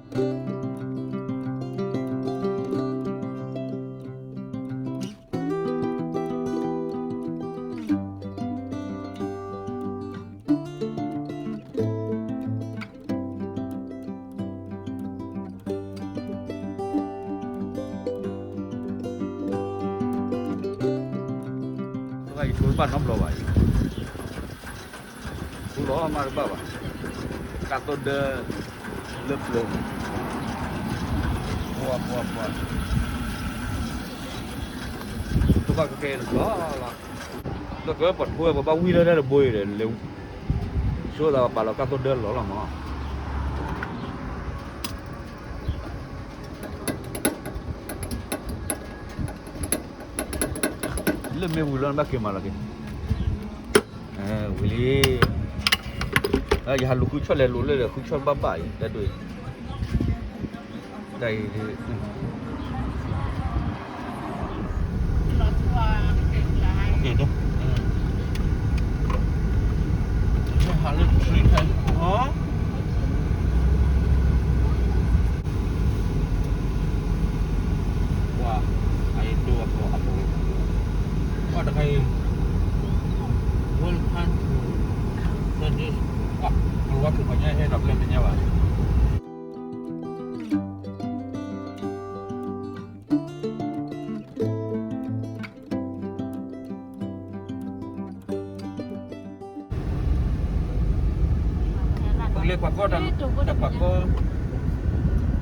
ယဆိကမိၣ်ဘၣ်နီတဘျီဘၣ်အံၤ, ဃူလီၤမးတဘၣ်ဘၣ်, ကၢ်သိၣ်ဒၢလၢပျၢၤ, ပှၤပှၤပှၤ, တဘၣ်ကကဲလီၤလီၤ, လၢကပှၤထိဝဲပဘၣ်ဝံၤလၢတၢ်တဘိအံၤဒီး လၢ ဆိသးပာ်လီၤကၢ်သိၣ်ဒၢလီၤလီၤမး လၢမ့ၢ်ဝံၤလီၤနဘၣ်က့ၤမၤလီၤက့ၤ, ဝံၤလံ, ယဟးလူၤဃုဆီၣ်လဲၤလိာ်လၢဒီးဃုဆီၣ်ဘၣ်ဘၣ်အံၤ တၢ်ဒိၣ်အံၤ, တၢ်အံၤ, ဟးလၢထရံးခဲအံၤ, ပှၤ, အအံၤဒိၣ်အပှၤအပူၤ, ပှၤတခါအံၤ, welcome to the, ပှၤ, ကလၤဝါထုးပှၤညါဟဲဒီးပျဲမ့ၢ်ညါဘၣ် ပကလဲၤကွၢ်ကီၢ်တၢ်, တၢ်ကွၢ်ကီၢ်,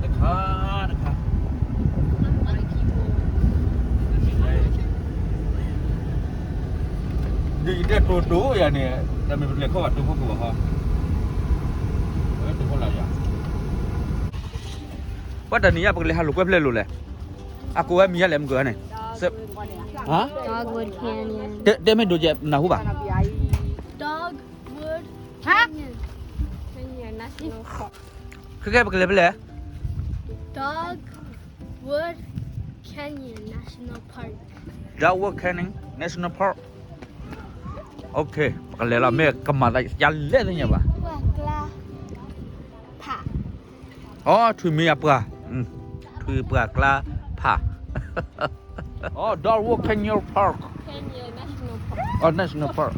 တခါ, တခါ, ဒ်ယတဲတိၤတိၤယၤန့ၣ်, တၢ်မ့ၢ်ပလဲၤခီၣ်ဘၣ်တိၤဖိကီၢ်ဘၣ်ဟီ, တိၤဖိလၢယၤ, ပှၤတနံၤညါပကလဲၤဟးလိာ်ကွဲဖျဲၣ်လိာ်လဲၣ်, အကိးဝဲမံၤယါလဲၣ်မုၢ်ကၢန့ၣ်, တဲမ့ၢ်ဒိးကဲနၢ်ဟူဘၣ် Dogwood Canyon National Park. ခဲကဲပကလဲၤဖဲလဲၣ်, Dogwood Canyon National Park. Dogwood Canyon National Park. ပကလဲၤလီၤ မ့ၢ်ကမၤသးယၤလဲၣ်သ့ၣ်ညါဘၣ်, အီ ထွံၣ်မံၤအပှၢ်, ထွံၣ်ပှၢ်ကျါဖး, အီ Dogwood Canyon Park, National Park.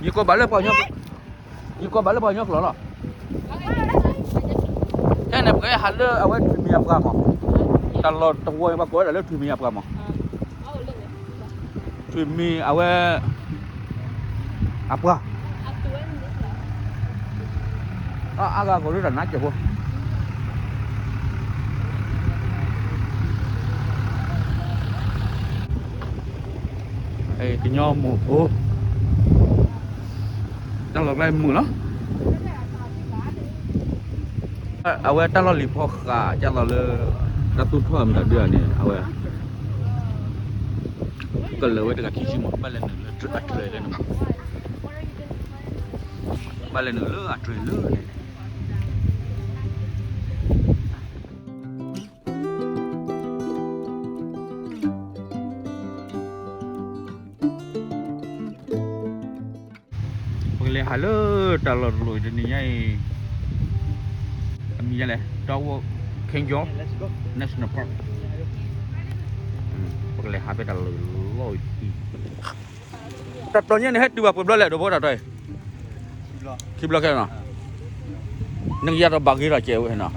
ယကိးဘၣ်လၢပှၤ, ယကိးဘၣ်လၢပှၤကညီကျိာ်လီၤ, ခဲန့ၣ် ပကဟဲဟးလၢအဝဲထွံၣ်မံၤအပှၢ်မး, တၢ်လီၢ်တဝီအံၤ ပှၤကိးဝဲဒၣ်လၢထွံၣ်မံၤအပှၢ်မး, ထွံၣ်မံၤအဝဲ အပှၢ်, အါဂၤကိးလၢတၢ်နါစဲးဖိ, ကညီမိၢ်ဖိ တၢ်လီၢ်ကျါမုာ်လီၤ, အဝဲတၢ်လီၢ်လံၤဖီဃး ကၢ်သိးလၢ တၢ်သူၣ်ထီၣ်မတၤဒုန့ၣ် အဝဲ ကလၢၤဝဲတဂၤခံဆံမး ဘၣ်လဲၤနုာ်လၢအထြဲးလၢန့ၣ်မး, ဘၣ်လဲၤနုာ်လၢအထြဲးလၢန့ၣ် ပကလဲၤဟးလၢတၢ်လီၢ်တလီၢ်အံၤတနံၤညါအံၤ, အမံၤယါလဲၣ် Dogwood Canyon National Park, ပကလဲၤဟးဖဲတၢ်လီၢ်လီၢ်အံၤ, တၢ်တီၤညါန့ၣ် ဟဲတုၤဘၣ်ပှဲၤဘျီလဲၣ် ဒီးဖိတၢ်တီၤအံၤ, ခံဘျီခဲနီၤ, နကယၤဒီးဘၣ်ဂ့ၤဒီးကဲဝဲနီၤ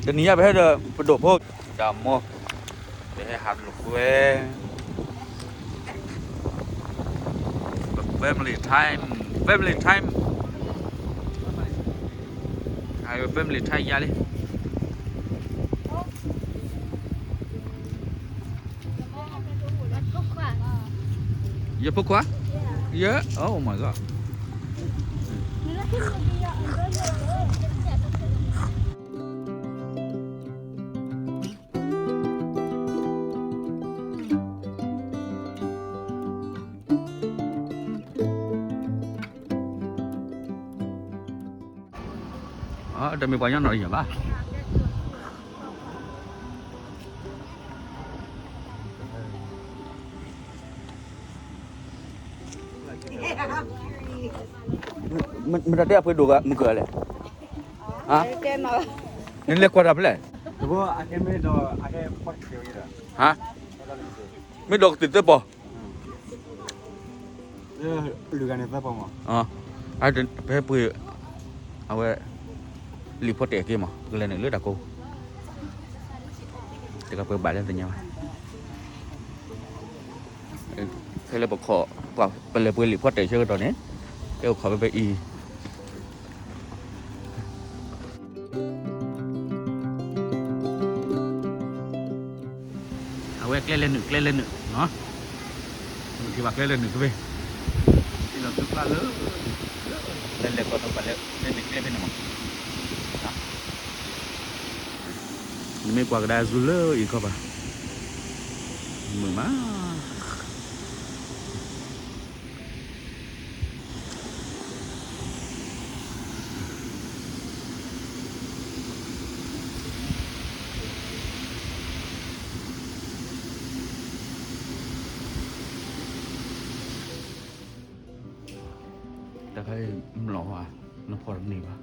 တနံၤညါပဟဲဒီးပဒိၣ်ဖိ, တၢ်မီ, ပဟဲဟးလိာ်ကွဲ, family time, family time, family time ယါလံ, ယဖိခွါ, ယ, oh my god. တမ့ၢ်ပှၤညီနီၢ်အံၤဘၣ်. မတၤတဲအပှ့ၤဒိၣ်ဂၤမုၢ်ကၢလဲၣ်. ဟါ, နလဲၤကွၢ်တၢ်ဖဲလဲၣ်, ဟါ, မ့ၢ်ဒီးကသံၣ်သ့ၣ်ပီၤ, ဖဲပှ့ၤ အဝဲ လံာ်ဖီတဲာ်က့မး ပကလဲၤနုာ်လၢတၢ်ကိး, တကပှဲၤဘၣ်လၢသညါဘၣ်, ဖဲလၢပခီၣ်, ပလဲၤပှ့ၤလံာ်ဖီတဲာ်ဆၢကတီၢ်န့ၣ်, ကဲအိၣ်ခီၣ်ဖဲဖဲအံၤ အဝဲကျဲလဲၤနုာ် ကျဲလဲၤနုာ်နီၤ, ထံၣ်ဘၣ်ကျဲလဲၤနုာ်ကဘ့ၣ်, ထံၣ်လီၤသုကျါလၢ, လဲၤလဲၤကီၢ်ထီၣ်ပှၤလဲၤလဲၤနုာ်ကျဲဖဲန့ၣ်မး, နမ့ၢ်ကွၢ်ကဒါဆူလၢအံၤခီဘၣ်, မုာ်မး တၢ်ခါအံၤ မျီၢ်ဧါ, နဖီၣ်တန့ၢ်ဘၣ်,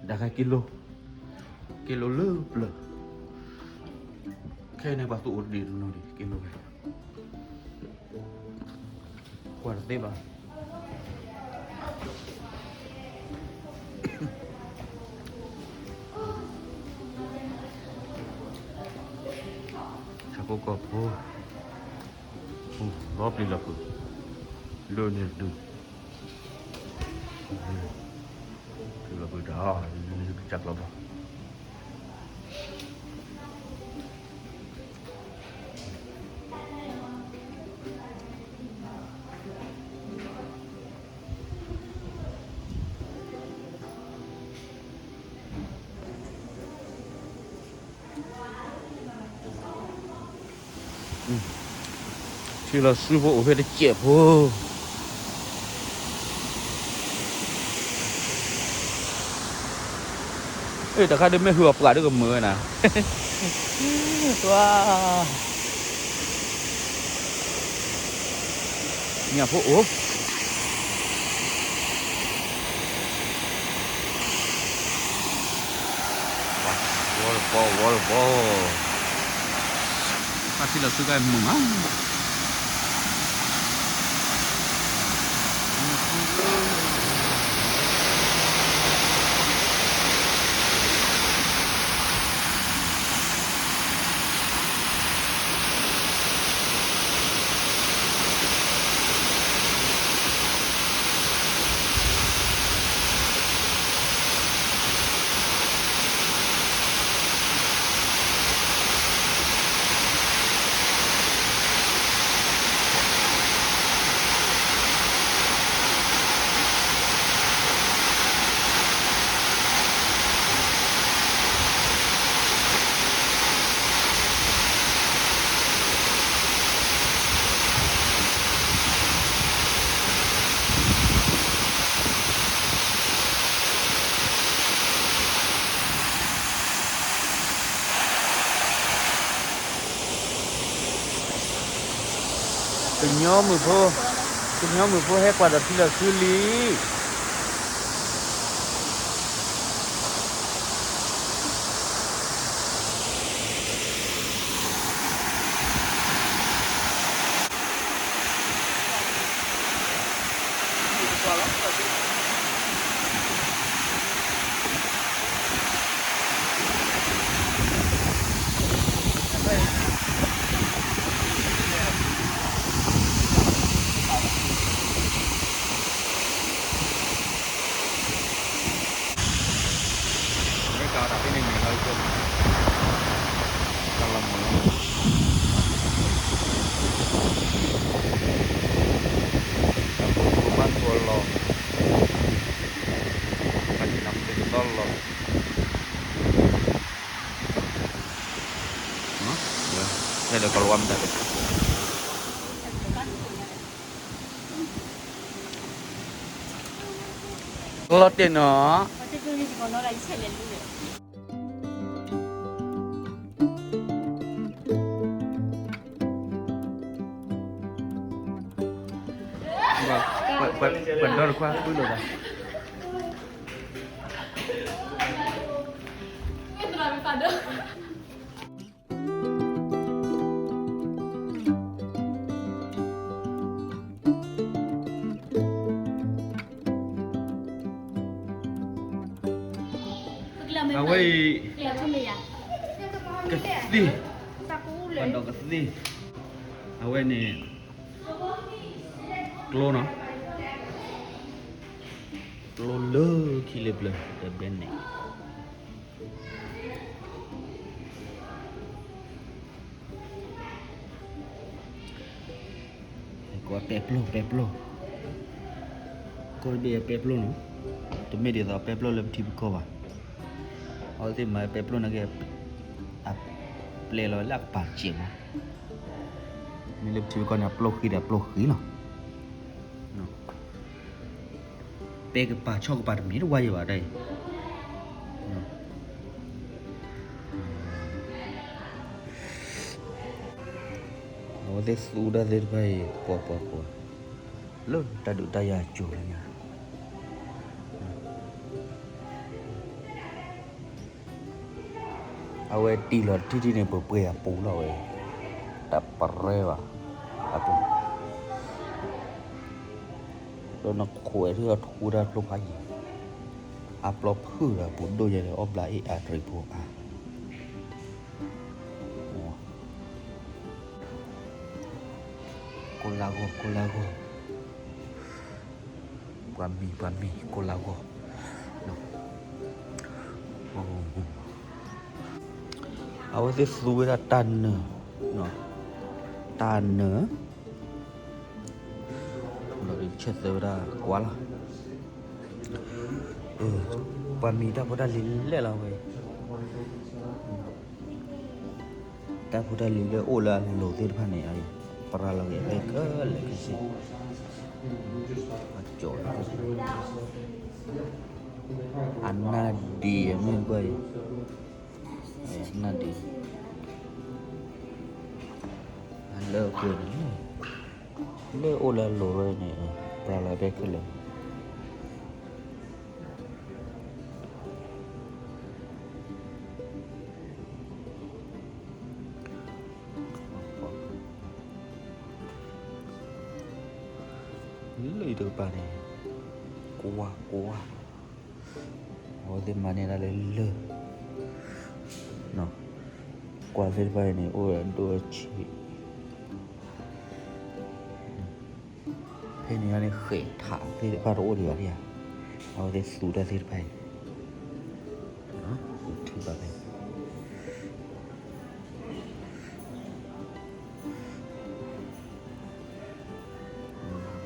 တၢ်ခါက့လိ, က့လိလၢပျၢၤ, ခဲအံၤန့ၣ် ပှၤသူအိၣ်တဒံးတနီၤဒံး က့လိဝဲ, ကွၢ်တသ့ဘၣ်. ဆၣ်ဖိကီၢ်ဖိ, လီၤပျံၤလီၤဖုး, ဒိၣ်န့ၢ်တဒု, ပျံၤလီၤဖုးတၢ်, ကစၢ်ကျီဘီ ထံၣ်လီၤစုဖိအိၣ်ဖဲတစဲးဖိ, တၢ်ခါဒုးမ့ၢ်ဟုၣ်အပှၤဒုးကမုာ်ဝဲနၤ, ဝါ, ညၣ်ဖိအိၣ် waterfall, waterfall, ဘၣ်ထံၣ်လီၤစုကမုာ်မး. ကညီမုၣ်ဖိ, ကညီမုၣ်ဖိဟဲကွၢ်ဒီးထံလီၤဆူလံ. မ့ၢ်ကးတၢ်ဖဲန့ၣ်န့ၣ်လီၤ, ကလီၤမုာ်လီၤ, တၢ်ဖိဖိမါထိၣ်လီၤ, တၢ်ဖိသီလီၤ, ဟဲဒီးကလီၤဝါမတၤ ကလီၤတဲာ်နီၤ, ပှၤဒီတခွါဃုလိာ်သး. အဝဲအံၤ ကသ့ၣ်, ပှၤဒီးကသ့ၣ်, အဝဲန့ၣ် ကျိနီၤ, ကျိလၢခံလၢပျၢၤတဘဲန့ၣ် ကွၢ်ပဲာ်ပျိ ပဲာ်ပျိ, ကီၢ်တဘ့ၣ်ပဲာ်ပျိနီၤ, တမ့ၢ်ဒ်သိးပဲာ်ပျိလၢပထံပကီၢ်ဘၣ်, အဝဲသ့ၣ်မၤပဲာ်ပျိနာ်က့ အပျဲလီၤလၢအကပၤစဲးမး, မ့ၢ်လၢပထံပကီၢ်န့ၣ် အပျိဃံဒီးအပျိဃံလီၤ. ပဲကပၤဆီကပၤတမံၤတဝါယံၤဘၣ်ဒၣ်အံၤ, အဝဲသ့ၣ်သူတၢ်သ့ၣ်တဖၣ်အံၤ ပှၤပှၤပှၤ လၢတၢ်ဒုးတၢ်ယၤကၠိလၢညါ, အဝဲတံၢ်လီၤတထံၣ်ထံၣ်န့ၣ် ပှဲၤပှဲၤအပူၤလီၤဝဲ, တၢ်ပရဲဘၣ် အပူၤ, ဒီးနခိးဝဲထံၣ်အထူတၢ်ဖျိဖးယံၤ, အပျီဖုၣ်ဒီးပူၤဒိၣ်ယဲဒီး အီၣ်ဘျးအ့ၣ်အါတရံးဖိအါ ကိၢ်လၢဂီၢ် ကိၢ်လၢဂီၢ်, ပှၤမံၤ ပှၤမံၤ ကိၢ်လၢဂီၢ်, အဝဲသ့ၣ်သူဝဲဒၣ်တၢ်နၢၤ, တၢ်နၢၤ, ဒီးဆၢသၢဝဲဒၣ်ကွၢ်လီၤ, ပှၤမံၤတၢ်ဖိတၢ်လံၤလဲၣ်လီၤဝဲ တၢ်ဖိတၢ်လံၤလၢအိၣ်လၢအလိၤသ့ၣ်တဖၣ်န့ၣ် ပရၤလီၤက့ၤအဝဲခဲလၢာ်ခဲဆ့, အကၠီၣ်, အနၢ်ဒံးအမ့ၢ်ကွၢ်အံၤ, အနၢ်ဒံး, အလၢအပှဲၤန့ၣ်, လၢအိၣ်လၢအလိၤဝဲန့ၣ် ပရၤလီၤဖဲခဲလၢာ် လၢအံၤတကပၤန့ၣ် ကွၢ်ကွၢ်, အဝဲသ့ၣ်မၤန့ၢ်ဒၣ်လၢလၢၢ်, ကွၢ်သ့ၣ်တဖၣ်အံၤန့ၣ် အိၣ်ဝဲဒိၣ်အဆံး, ဖဲန့ၣ်န့ၣ် ဃဲးထးသ့ၣ်တဖၣ်တအိၣ်ဒံးဘၣ်ဒံးဧါ, အဝဲသ့ၣ်သူတၢ်သ့ၣ်တဖၣ်အံၤ ထံၣ်ဘၣ်ဖဲ မ့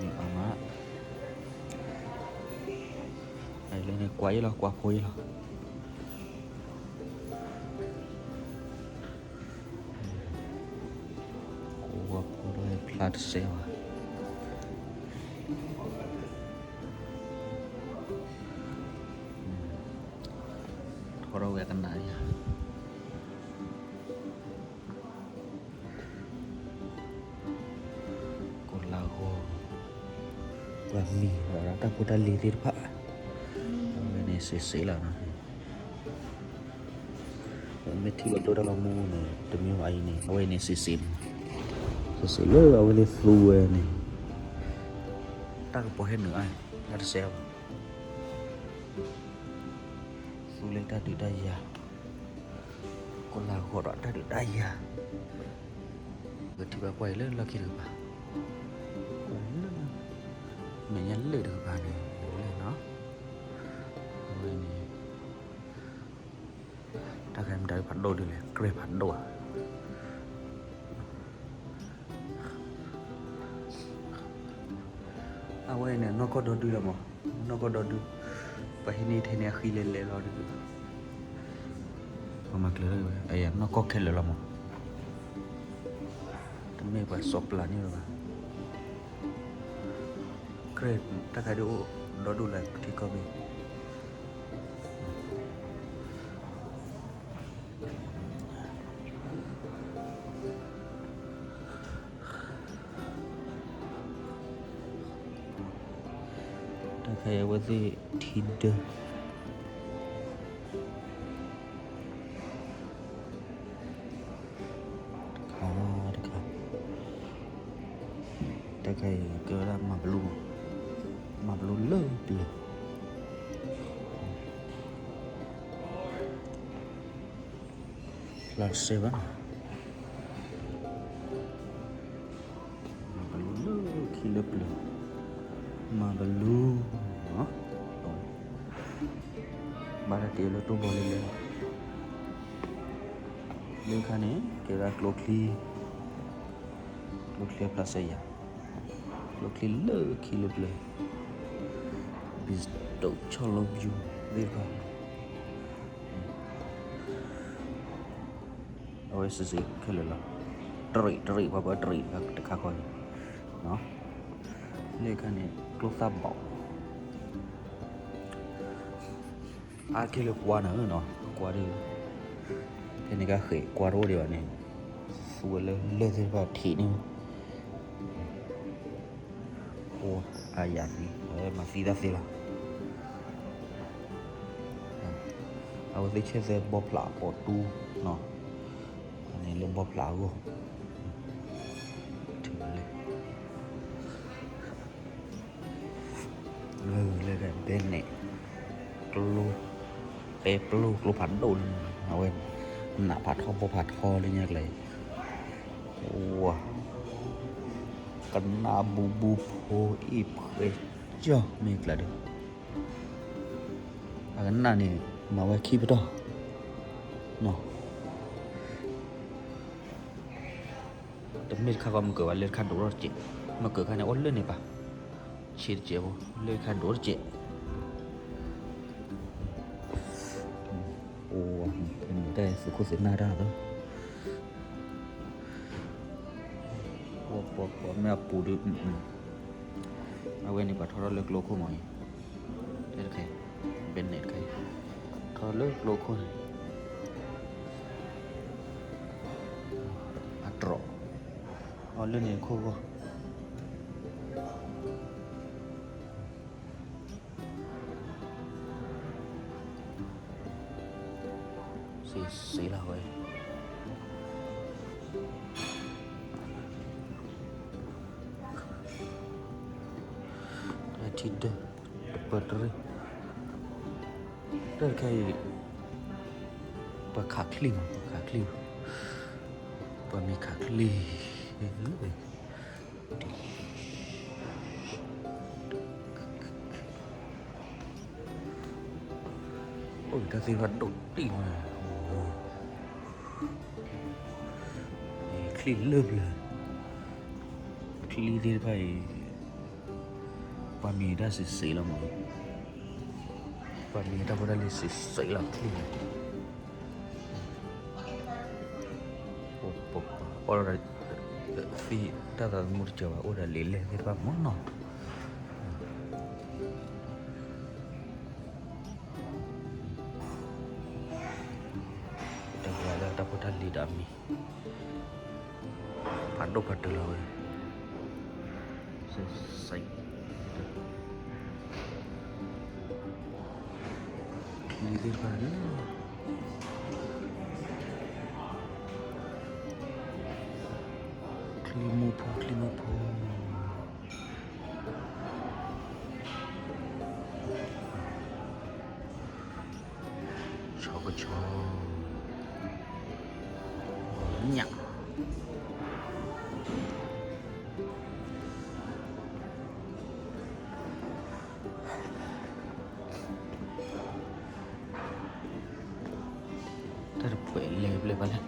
ၢ်အါမး, အလၢန့ၣ်ကွၢ်ယ့ၣ်လီၤ ကွၢ်ဖိယ့ၣ်လီၤ, ကွၢ်ဖိဒီးဖျါတစဲးဘၣ်, ထီထီၣ်ဝဲကနၣ်ယၤ ကိၢ်လၢဂီၢ်, ပှၤမံၤ တၢ်ဖိတၢ်လံၤသ့ၣ်တဖၣ်, အဝဲန့ၣ်စ့စ့လီၤနီၤ, မ့ၢ်ထံၣ်လီၤဒိၣ်တၢ်လီၤမူန့ၣ် တမ့ၢ်ဘၣ်အံၤန့ၣ် အဝဲန့ၣ်စ့စ့မး, စ့စ့လၢအဝဲသ့ၣ်သူဝဲန့ၣ်, တၢ်ကပီၤဟဲနုာ်အါ, တၢ်တစဲးဘၣ်, သူလၢတၢ်ဒုးတၢ်ယၤ ကိၢ်လၢဂီၢ်ဒီးတၢ်ဒုးတၢ်ယၤ, ပကထံၣ်ဘၣ်ကွၢ်အံၤလၢလီၢ်ခံတကပၤ, ကွၢ်လၢ မဲာ်ညါလၢာ်တကပၤန့ၣ် လၢာ်နီၤ, အဝဲန့ၣ် တၢ်ခါမတၤဖးဒိၣ်ဒ်လဲၣ် ကြဲၢ်ဖးဒိၣ်ဧါ အဝဲန့ၣ် နီၢ်ကီၢ်ဒီဒုလီၤမး, နီၢ်ကီၢ်ဒီဒု, ပှၤဟံးန့ၢ်ထဲန့ၣ်အဃံလဲၤလဲၤလီၤဒု, ပှၤမၤကျၢၤလၢဝဲ အယၤနီၢ်ကီၢ်ခဲလၢာ်လီၤမး, တမ့ၢ်ပှၤစီပျးန့ၢ်ဝဲဘၣ်, ကြဲၢ်တၢ်ခါဒုအိၣ် ဒီဒုလၢပထံကီၢ်ပူၤ တၢ်ခါအံၤအဝဲသ့ၣ်ထံဒၢ, တၢ်ခဲအံၤကဲဝဲဒၣ်မၤဘလူး, မၤဘလူးလၢပျၢၤ, လၢစဲဘၣ်နီၤ, မၤဘလူးလၢခံလၢပျၢၤ, မၤဘလူးနီၤ, ဘၣ်တၢ်တ့လၢတိၢ်ဘီလၢလဲၣ်လီၤ, လၢခါန့ၣ် ကဲဝဲဒၣ်ကျိချံ ကျိချံအဖျါစဲယၤ, ကျိချံလၢခံလၢပျၢၤ, ဘံၣ်စတိၣ်ဆီလီၤပယူၤသ့ၣ်တဖၣ်, အဝဲစံးစံးခဲလၢာ်လီၤ, တရံးတရံး ပှၤပၢတရံးတခါခီအံၤ, လၢခါန့ၣ် ကျိသၣ်ဘီၣ် အါက့ၢ်လၢကွါန့ၣ်နီၤ, ကွါဒ်, ဖဲန့ၣ်ကဃဲၤကွါတအိၣ်ဒံးဘၣ်န့ၣ်, သူဝဲလၢလၢၢ်သ့ၣ်တဖၣ်ထံးန့ၣ်, အိၣ်အါယၤသံ, အဝဲမၤသံတၢ်သ့လီၤ, အဝဲသ့ၣ်ဆဲၣ်သဲဘီဖျးပိာ်တူနီၤ, အန့ၣ်လၢဘီဖျးအဂီၢ်, ထုးလၢ လၢ လၢ ဘဲနဲၣ်, ကျိ, ပဲပျိၢ်ကျိဖးဒိၣ်လၢညါ, အဝဲ, နးဖးထီဘီဖးထီလၢညါကျါအံၤ, ဝၤ, ကနၣ်ဘူးဘူးဖိအ့ၣ်ဖှဲကၠီၣ်မ့ၢ်ကျါဒီး, အကနၣ်န့ၣ် မၤဝဲခံပတီၢ်, နီၤ တမ့ၢ်တခါဃီမ့ၢ်ကၢၤဘၣ် လၢတခါဒိးထီၣ်တစဲး, မ့ၢ်ကၢၤခါန့ၣ် အိၣ်လၢန့ၣ်ပၢ်, ဆံးတစဲးဖိ လၢတခါဒိးတစဲး, အိၣ်, တၢ်သုးခိၣ်သုးနၢ်တၢ်သီ, ပှၤမ့ၢ်အပူၤဒီး, အဝဲန့ၣ်ပှၤထီထီၣ်လၢကျိခိၣ်မးအံၤ, တၢ်တခါ, ဘဲနဲၣ်တခါ, ထီထီၣ်လၢကျိခိၣ်န့ၣ် အတြီး, အီၤလၢန့ၣ်ခိၣ်ဂီၢ်, စံးစ့လီၤဝဲ, တၢ်ထံဒၢၣ်, တပၢၢ်တရံး, တၢ်တခါအံၤ, ပှၤခးချံမး ပှၤခးချံ, ပှၤမ့ၢ်ခးချံ, အိၣ်တၢ်သ့ၣ်တဖၣ်ဒိၣ်တံၢ်မး, ချံလၢပျၢၤ, ချံသ့ၣ်တဖၣ်အံၤ, ပှၤမံၤတၢ်စံးစ့လီၤမး, ပှၤမံၤတၢ်ဖိတၢ်လံၤစံးစ့လီၤချံန့ၣ်, ပှၤ, သံတၢ်သးသမူတစၢၤဘၣ် အိၣ်ဒီးလံာ်လဲၢ်သ့ၣ်တဖၣ်မးနီၤ. တဂၤလၢတၢ်ဖိတၢ်လံၤဒီးအမံၤ, ဖးဒိၣ်ဖးတုၤလီၤဝဲ, စဲး, ချံသ့ၣ်တဖၣ်န့ၣ်, ချံမိၢ်ဖိ ချံမိၢ်ဖိ ဆီကဆီ, ညၣ်, တၢ်တပှဲၤလဲၤဘျဲၣ်ဘၣ်လဲၣ်.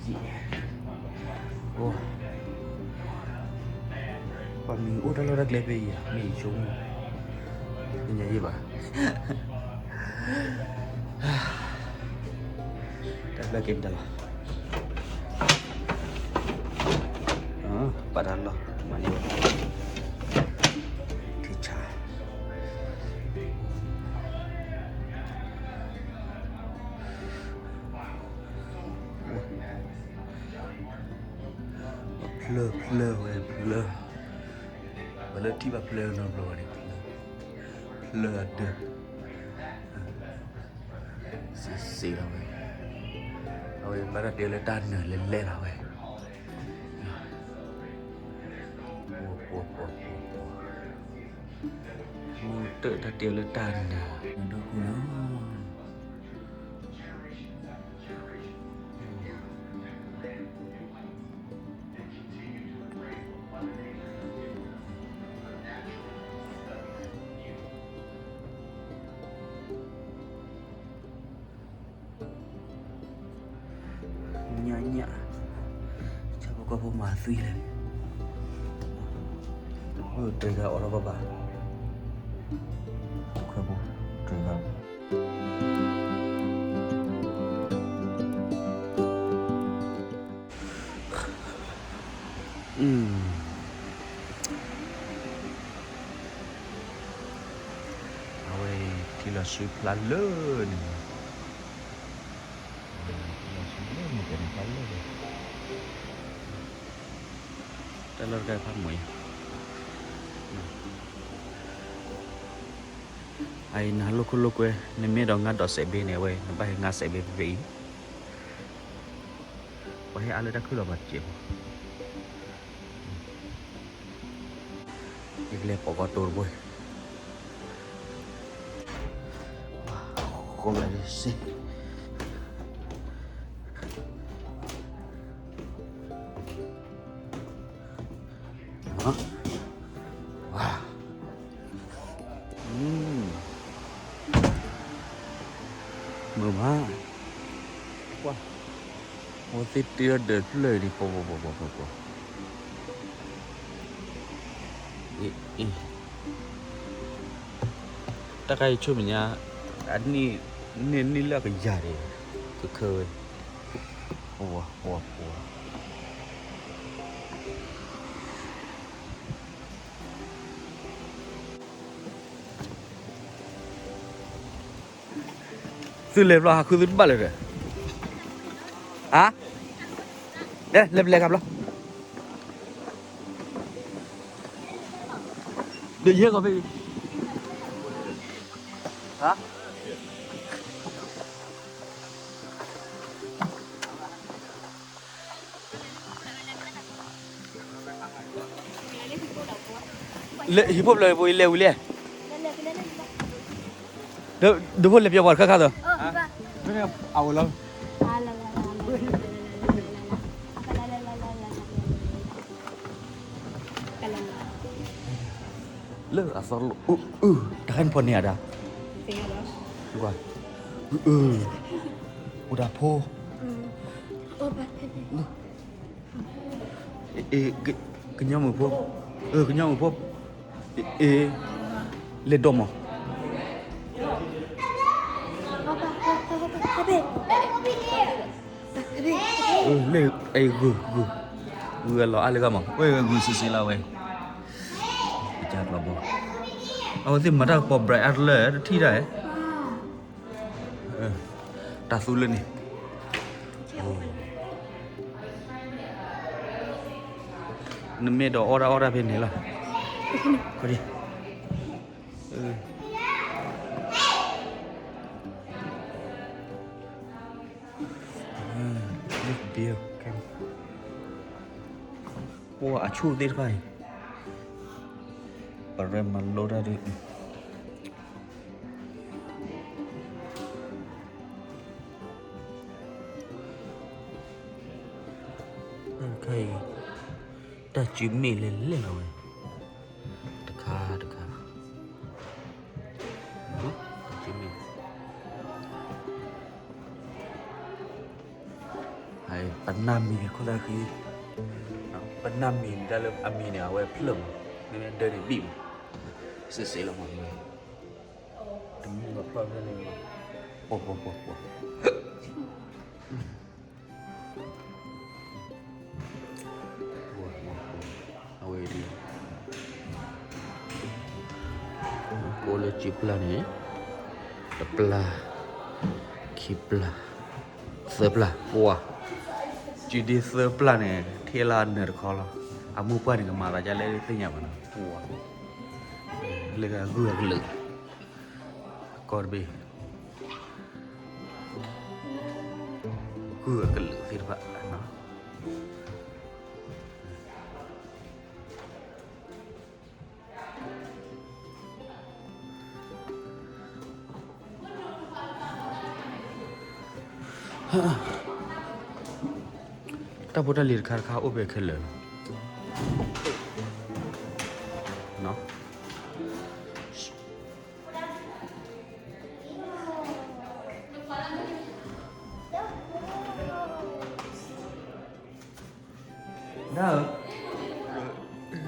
အိၣ်, ပှၤမံၤအိၣ်တၢ်လီၢ်တၢ်ကျဲဖဲအံၤ မ့ၢ်ယဆိကမိၣ်, တညါယံာ်ဘၣ်, တၢ်ဘျၢက့ၤမတၤလီၤ, ပာ်တၢ်လီၢ်မၤန့ၢ်ဝဲ, ထံဆါ ဖျၢၣ်ဖျၢၣ်ဝဲဖျၢၣ်, ပှၤလၢထံၣ်ဘၣ်ဖျၢၣ်နီတဘျီဘၣ်န့ၣ်, ဖျၢၣ်အဒၢး, စံးစ့လီၤဝဲ, အဝဲဘၣ်တၢ်တဲလၢတၢ်နၢၤလဲၤလဲၤလီၤဝဲ, ပှၤပှၤပှၤပှၤပှၤ, မူတၢ်တၢ်တဲလၢတၢ်နၢၤ, နဒိၣ်ခိၣ်လီၤ. ညၣ်ညၣ်, ဆၣ်ဖိကီၢ်ဖိမၤသွံလဲၣ်, တြဲၤဂၤအိးထီၣ်ဘၣ်ဘၣ်, ခဲဖိတြဲၤဂၤ အဝဲ ထံလီၤဆူဖျါလၢန့ၣ်, ထံလီၤဆူလၢန့ၣ် ဖျါလၢန့ၣ်, တၢ်လီၢ်တခါဖးမုာ်, အအံၤနဟးလိာ်ခိၣ်လိာ်ကွဲ, နမ့ၢ်အဲၣ်ဒိးငါဒိးစဲးဘ့ၣ်န့ၣ် အဝဲ နဘၣ်ဟဲငါစဲးဘ့ၣ်ဖဲဖဲအံၤ, ပှၤဟဲအါလၢတၢ်ခုၣ်လီၤပှၤတစဲးဖိ, ယကလဲၤပိာ်ကီၤတိၤတဘိ, ဃိးဂၤဒ်စ့ ဝါ, မုာ်မး, ကွၢ်, အဝဲသ့ၣ်တ့ထီၣ်ဒၢးဖျၢၣ်ဒံး ပှၤ, ပှၤ, ပှၤ, ပှၤ, ပှၤ, အ့, အ့, တၢ်ခါအံၤဆိၣ်မဲာ်ညါ, အနံၣ်, န့ၢ်နံၣ်လၢအကယၤဒံး, ကခၢဝဲ, ပှၤ, ပှၤ, ပှၤ သုလဲၤဘျီ ဟးဃုသုတဘၣ်လၢၤဒီး, ဧါ, လဲၤ, လဲၤပလဲၤခါဘျီ, ဒီးယဲၢ်ကီးဖဲအံၤ, ဧါ လၢဟံၣ်ဖိဖျၢၣ်ပူၤ ယလဲၤဝံၤလဲၣ်, ဒီးဖိလဲၤပျီပှၤတခါခါဒီး, အအိၣ်လီၤ, လၢအသီလိာ်အုၣ်အုၣ် တၢ်ခါန့ၣ်ဖီၣ်န့ၢ်အဒၣ်, အုၣ်အုၣ်, အိၣ်တၢ်ဖိ, အ့, ကညီမုၣ်ဖိ, ကညီမုၣ်ဖိ, အ့, လဲၤဒိးမး, လၢအဂုၢ်, ဂုၢ်, ဂုၢ်အလီၤအါလၢဂၤမး, ဝဲဂုၢ်စံးစ့လၢဝဲ, ကစၢ်ကျီဘိ, အဝဲသ့ၣ်မၤတၢ်ကပီၤ bright အါတလၢတထံၣ်ဒၣ်, တၢ်သူလၢန့ၣ်, နမ့ၢ်ဒီးအီၣ်တၢ်အီၣ်တၢ်ဖဲန့ၣ်လီၤ, ပှၤအဆူၣ်သ့ၣ်တဖၣ်အံၤ, ပရဲမၤလိတၢ်ဒ် တၢ်တခါအံၤ, တၢ်စုမ့ၣ်လဲၤလဲၤလီၤဝဲ, တခါတခါ, တၢ်စုမ့ၣ်, ဟဲ ပနၢ်မံၤခိၣ်သၣ်ဃံ, ပနၢ်မံၤဒၣ်လၢအမံၤန့ၣ် အဝဲဖျၢၣ်မး, မ့မ့ၢ်ဒၢန့ၣ်ဘံၣ်မး, စ့စ့လီၤမး, တမံၤလီၤဖျီၣ်ဖဲန့ၣ်, ပှၤပှၤပှၤပှၤ အဝဲဒ် ကအိၣ်လၢကၠံပျၢ်န့ၣ်, တပျၢ်, ခံပျၢ်, သၢပျၢ်, ပှၤ, ကၠံဒ်သၢပျၢ်န့ၣ် ထံၣ်လၢနၢၤတခီလီၤ, အမိၢ်ပှၢ်န့ၣ် ကမၤသးဒ်လဲၣ်သ့ၣ်ညါဘၣ်နီၤ, ပှၤ, လၢဂုၢ်အကလုာ်, ကီၢ်တဘ့ၣ် ဂုၢ်အကလုာ်သ့ၣ်တဖၣ်နီၤ. တၢ်ဖိတၢ်လံၤတခါတခါအိၣ်ဖဲခဲလၢာ်လီၤ. ဒၣ်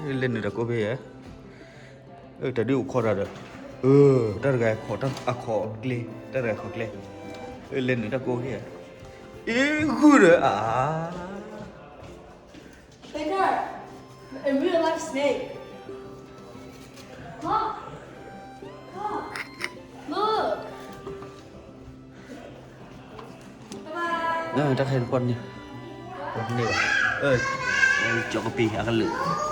ဧၢ, လဲၤနုာ်တၢ်ကိးဖဲဧါ, တၢ်ဒုးအိၣ်ခိးတၢ်ဒီး, တၢ်တဂၤခိးအခိးကျဲ, တၢ်တဂၤခိးကျဲ, လဲၤနုာ်တၢ်ကိးဖဲဧါ, အ့ၣ်ဂုၢ်ဒီးအါ Baker, a real life snake. Look, look. တၢ်ခဲန့ၣ်ပှၤန့ၣ်, ပှၤန့ၣ်ဘၣ်, ကၠီကပံၤအကလုာ်.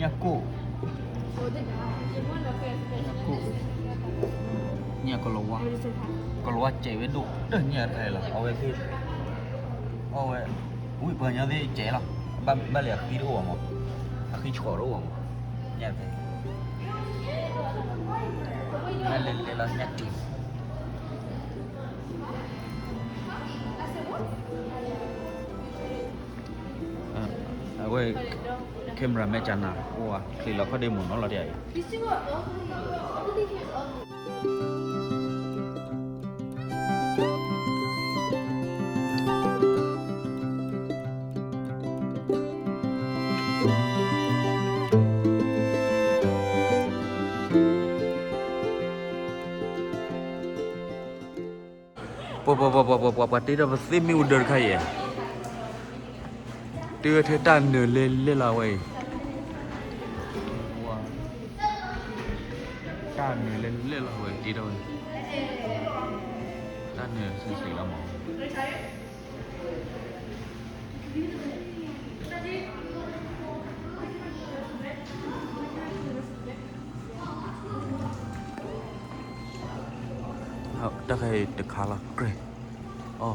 Nyako, nyako, nyako လီၤဝါ, ကလီၤဝါစဲးဝဲဒိၣ် တၢ်ညၣ်တခါလီၤ အဝဲသ့ၣ်, အဝဲ, ဝံၣ်ပှၤညီသ့ၣ်စဲးလီၤ, ဘၣ်လဲၤအဃံတအိၣ်ဘၣ်မး, အဃံဆှီတအိၣ်ဘၣ်မး, ညၣ်တခါ, လဲၤလဲၤလီၤညၣ်တံၢ် အဝဲ camera မဲာ်ကနၤ အိၣ်ဝဲ ချံးလီၤခီၣ်ဒ့မုၢ်နီၤလီၤတယၤအံၤ. ပှၤ ပှၤ ပှၤ ပှၤ ပှၤတ့ထီၣ်ပသ့ၣ်မ့ၣ်အူဒၢတခါအံၤ, တ့ထီၣ်ထဲတၢ်နၢၤလဲၢ်လဲၢ်လီၤဝဲအံၤ, တၢ်နၢၤလဲၢ်လဲၢ်လီၤဝဲတ့ထီၣ်ဝဲ, တၢ်နၢၤစံးစံးလီၤမး. တၢ်ခါအံၤတခါလီၤကြဲၢ်, အီ,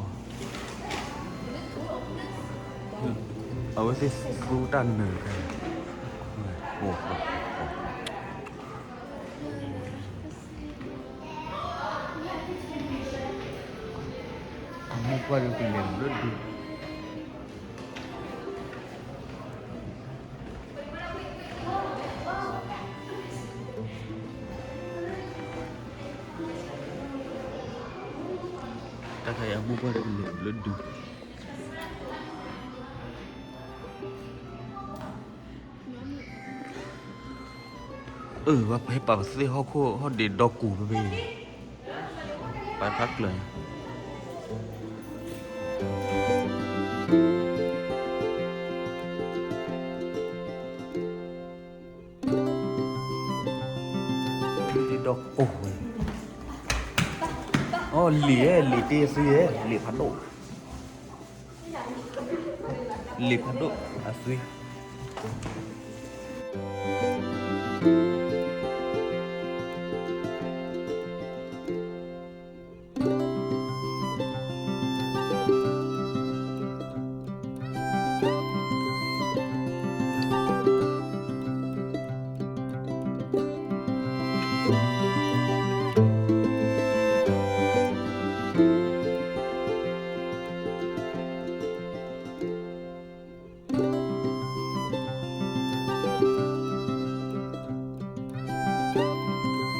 အဝဲသ့ၣ်သူတၢ်နၢၤတခါအံၤ, အမိၢ်ပှၢ်ဒုးကလဲၤလၢဒုး, တၢ်ခါအံၤအမိၢ်ပှၢ်ဒုးကလဲၤလၢဒုး. အၢ ပှၤဟဲပာ်ပသ့ၣ်ဟီၣ်ခိၣ်ဟီၣ်ဒ့ဒီကိးဖဲဖဲအံၤ, ပာ်ဖးကျၢၤ, ဒီကိးဝဲ, အီ လံာ်ဧၢ လံာ်တ့အသွံဧၢ လံာ်ဖးဒိၣ်, လံာ်ဖးဒိၣ်အ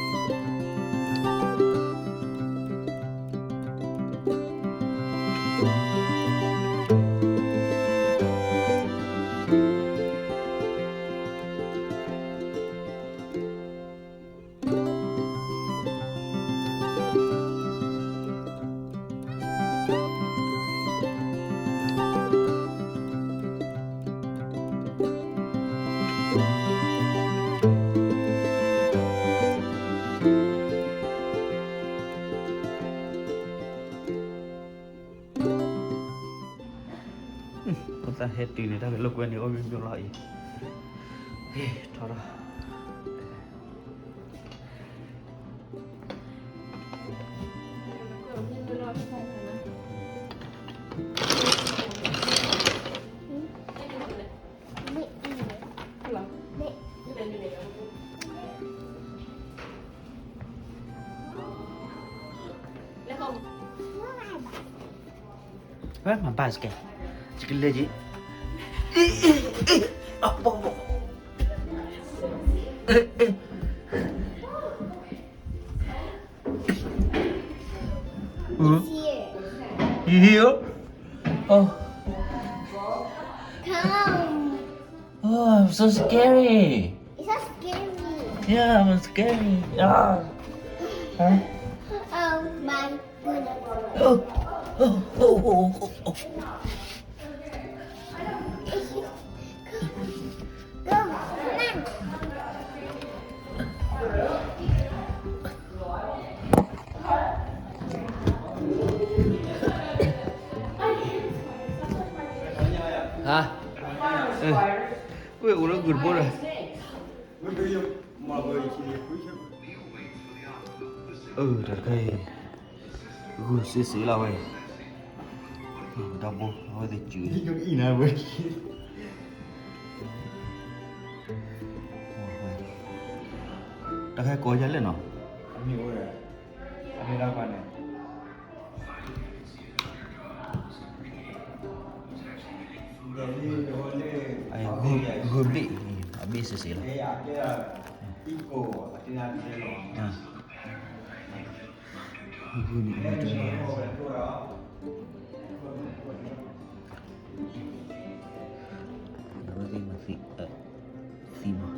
သွံ. ဖိသၣ်ဟဲတုၤန့ၣ် တၢ်ကလိာ်ကွဲန့ၣ် အိၣ်မ့ၢ်မ့ၢ်လီၤအံၤ, ထီထီၣ်. ဝဲမၤဘၣ်စကဲ, ယကလဲၤယံၤ, အဘီဘီ, အ, It's here. You hear? Oh. Come. Oh, I'm so scary. It's so scary. Yeah, I'm scary. Ah. Huh? Oh my goodness. Oh, oh, oh, oh, oh, oh. ဟါ, အၢ, ဝဲအိၣ်လၢဂုၢ်တဘိဒီး, အၢ တၢ်တခါအံၤ ဂုာ်စ့စ့လီၤဝဲ, တၢ်ဘိ အဝဲသ့ၣ်စုၣ်အံၤ, တၢ်ခါကိးယၤလဲၣ်နီၤ, အမ့ၢ်ဝဲ, အမ့ၢ်ဒၣ်ပှၤန့ၣ်, ဂုာ်ဘ့ၣ်, အဘ့ၣ်စ့စ့လီၤ. အဝဲသ့ၣ်မၤသံ, သံမး.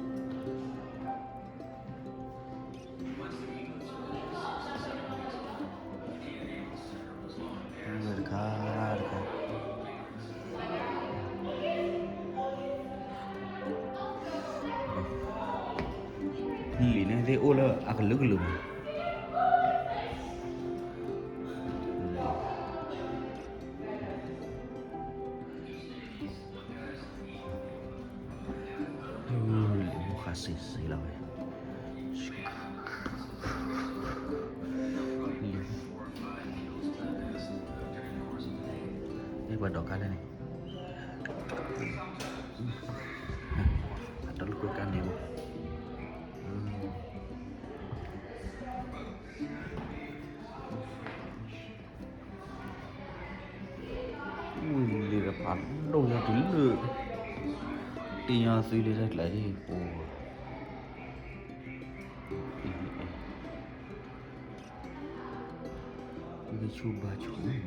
လံာ်န့ၣ်သ့ၣ်အိၣ်လၢအကလုာ်ကလုာ်မး, လံာ်မိၢ်ဃါစ့စ့လီၤဝဲ, လံာ်မိၢ်ဃါစ့စ့လီၤဝဲ, ပှၤဒိးကါလဲၣ်န့ၣ်, အတၢ်လိာ်ကွဲကါန့ၣ်မး, ဝံၤလံာ်တဖးဒိၣ်ညါတုၤလၢ တ့ညီသုလၢတၢ်ကျါဒ်ပူၤ, ဝံၤကဆူၣ်ဘါဆူၣ်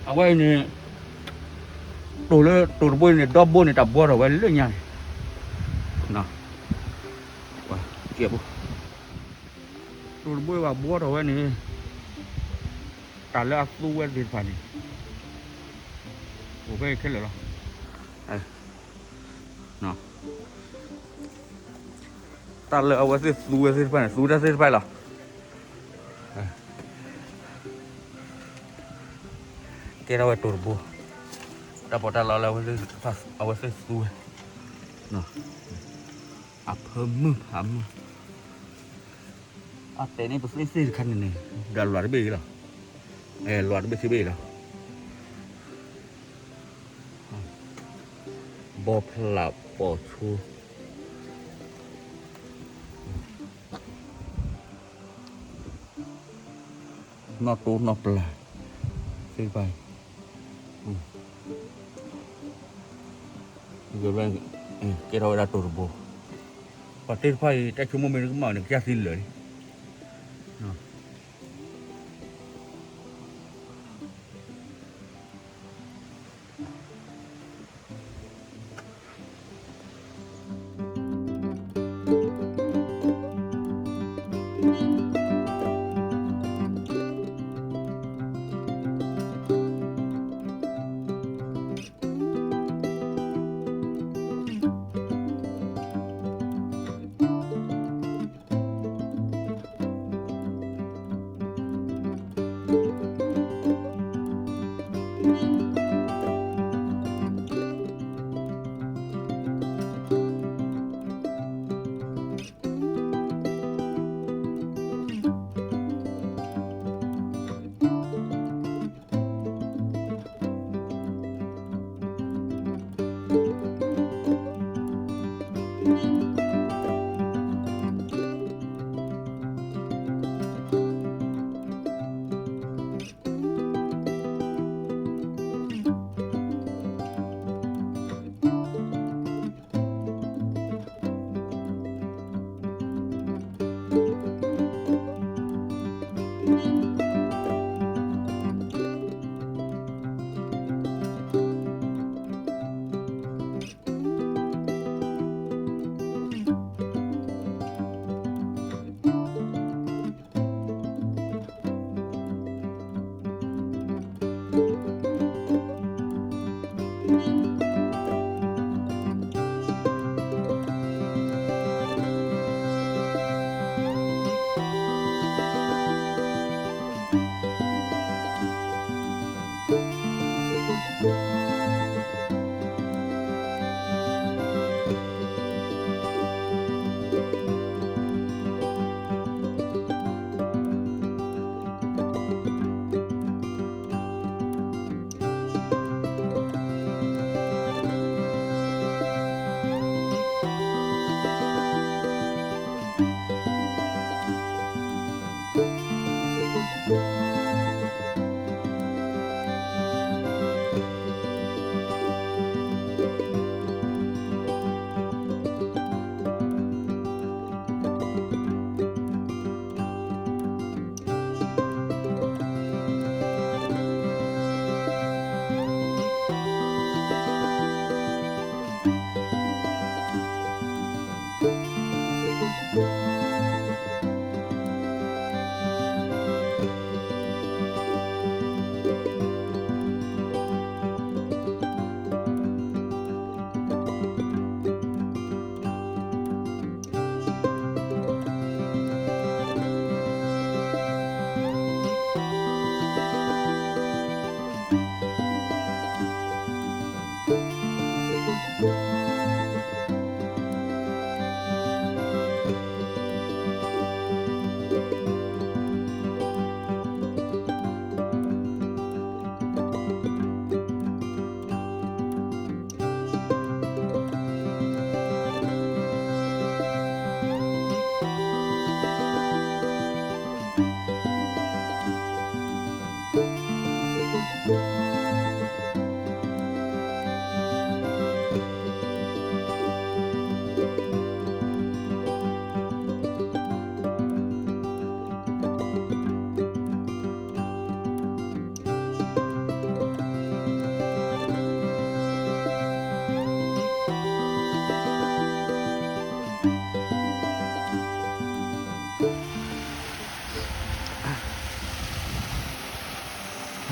အဝဲအံၤန့ၣ် တိၤလၢတိၤတဘိအံၤန့ၣ် ဒီဘိန့ၣ် တၢ်ဘှီထီၣ်ဝဲလၢညါန့ၣ်, ကဲဘိ, တိၤတဘိအံၤဘၣ်ဘှီထီၣ်ဝဲန့ၣ် တၢ်လၢအသူဝဲသ့ၣ်တဖၣ်န့ၣ် အိၣ်ဖဲအံၤခဲလၢာ်လီၤ. တၢ်လၢအဝဲသ့ၣ်သူဝဲသ့ၣ်တဖၣ်န့ၣ် သူတၢ်သ့ၣ်တဖၣ်လီၤ. ကဲထီၣ်ဝဲတိၤတဘိ, တၢ်ပီးတၢ်လီလၢ အဝဲသ့ၣ်သူဝဲ, အဖၢမုၢ်ဖးမုၢ်, အတဲာ်န့ၣ် ပသ့ၣ်သ့ၣ်တခါန့ၣ်န့ၣ် ဒီးလွးတဘ့ၣ်အံၤလီၤ, လွးတဘ့ၣ်ခံဘ့ၣ်အံၤလီၤ. ဘီဖျးပီၣ်ဆိ နီၣ်တိၢ်နီၣ်ပျၢ် သ့ၣ်တဖၣ်အံၤ, ကဲထီၣ်ဝဲဒၣ်တိၤတဘိ, ပှၤသ့ၣ်တဖၣ်အံၤ တၢ်ဆိကမိၣ်မ့ၢ်တကမၣ်န့ၣ် ကစၢ်သံလၢာ်လံ.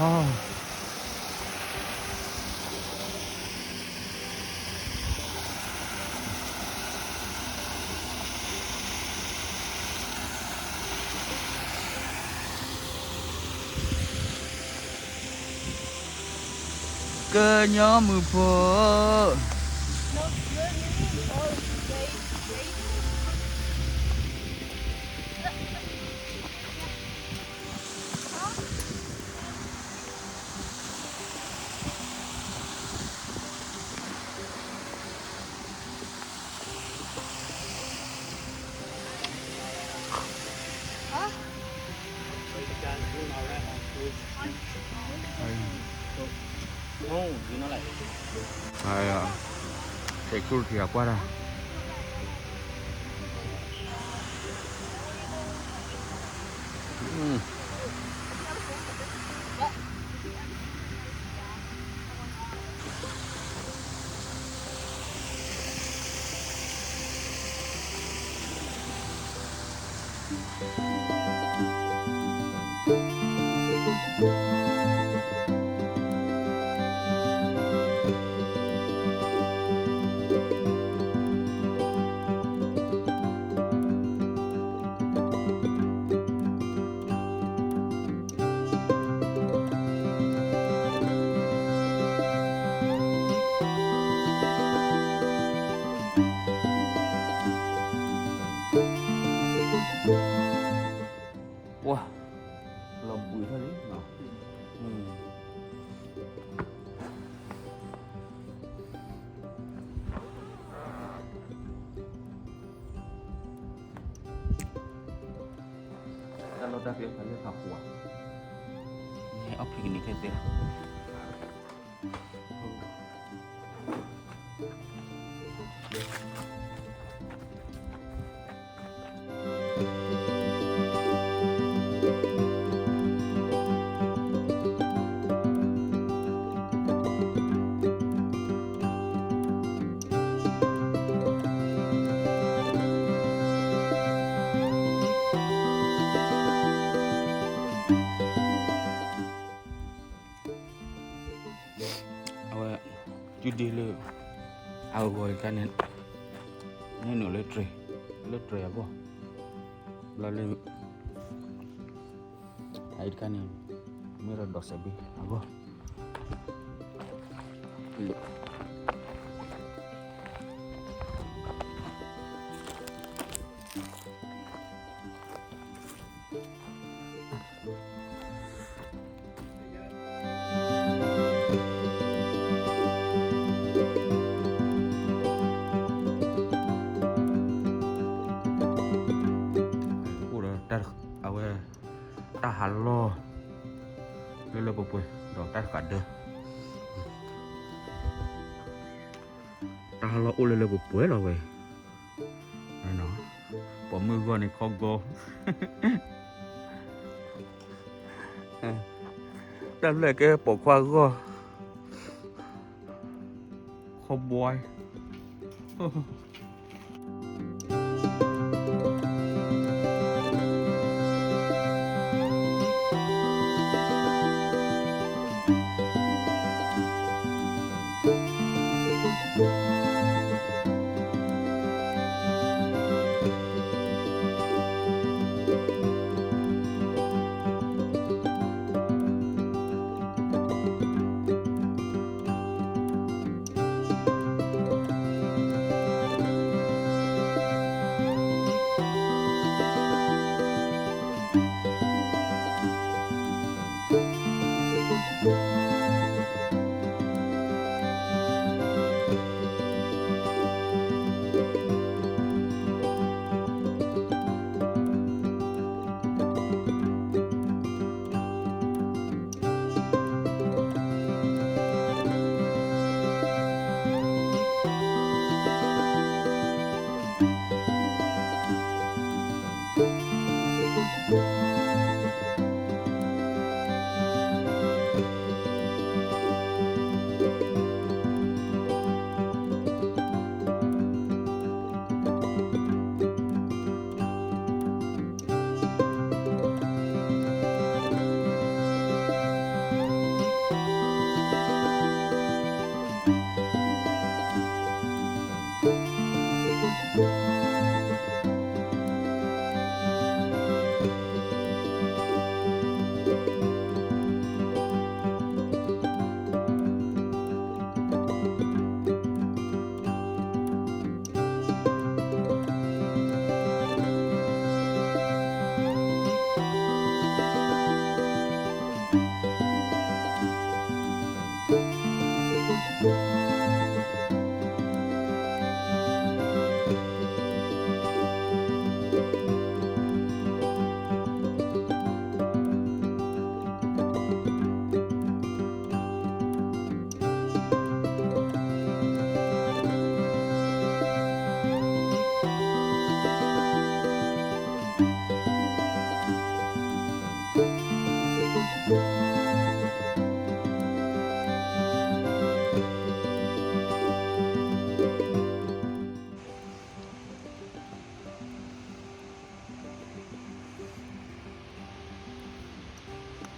ကညီမုၢ်ဖိ, တ့ၢ်ခူၣ်ထံၣ်အကွၢ်တၢ် ပှၤ လီၤဘှံးထီၣ်လံနီၤ, တၢ်လီၢ်တၢ်ကျဲဖးလဲၢ်ဖးပှၤ, ဟဲအီၣ်ဖံးကန့ၢ်ခဲသ့လီၤ. အဝဲ ကုဒ့လၢ အဂီၤတခါန့ၣ် န့ၢ်နုာ်လၢတြဲၤ လၢတြဲၤအဂီၢ် ဘျီလၢ အအံၤတခါန့ၣ် မ့ၢ်ဒီးဒီးစဲးဘ့ၣ်အဂီၢ် အိၣ်ဒီးတၢ်အဝဲ တၢ်ဟးလီၢ် လၢလၢပှဲၤပှဲၤ ဒီးတၢ်တဃာ်ဒၢ တၢ်ဟးလီၢ်အိၣ်လၢလၢပှဲၤပှဲၤလီၤဝဲ ပိာ်မုၣ်ဂီၢ်န့ၣ်ခီဂီၤ တၢ်ဖျၢၣ်ကဲပိာ်ခွါဂီၢ် ခီဘွဲ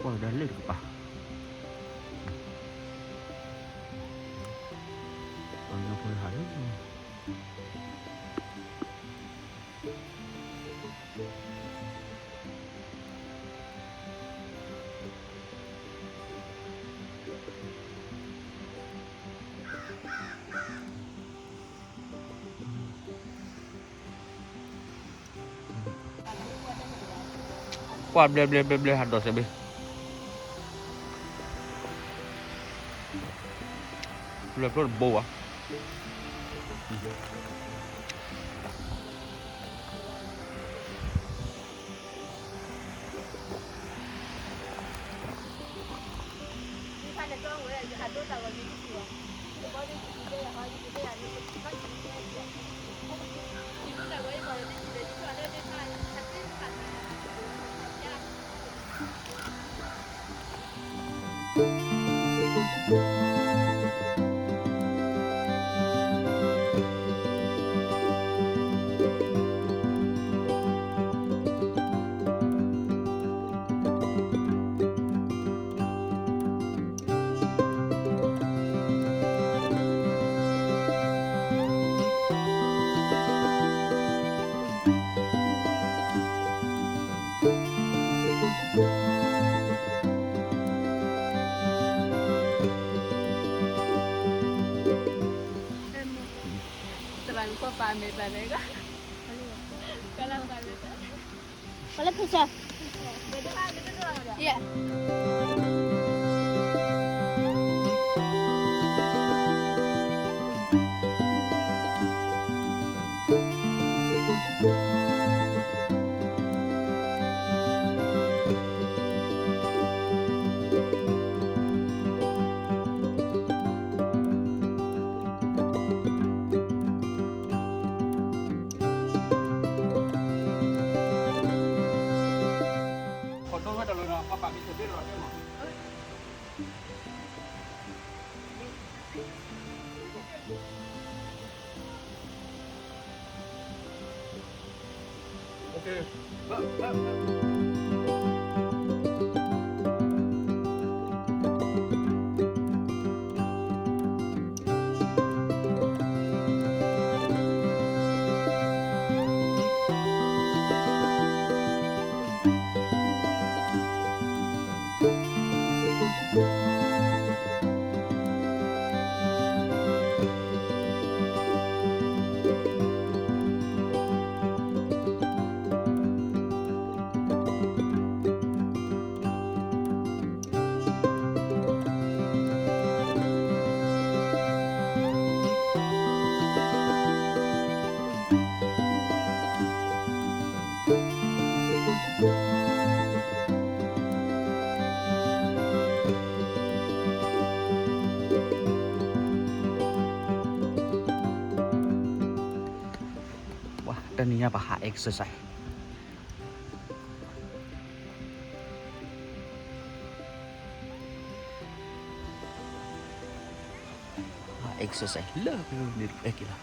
ကွၢ်ကဒါလၢတကပၤ, ပှၤကညီဖိတဟးလၢ ကွၢ်ဘျဲဘျဲဘျဲဘျဲ ဟးဒီးစဲးဘ့ၣ်, ဘျဲဖျိတဘိဘၣ်. ပှၤတနံၤညါပဟး exercise, ဟး exercise လၢန့ၣ်တဖျဲက့ၤလီၤ.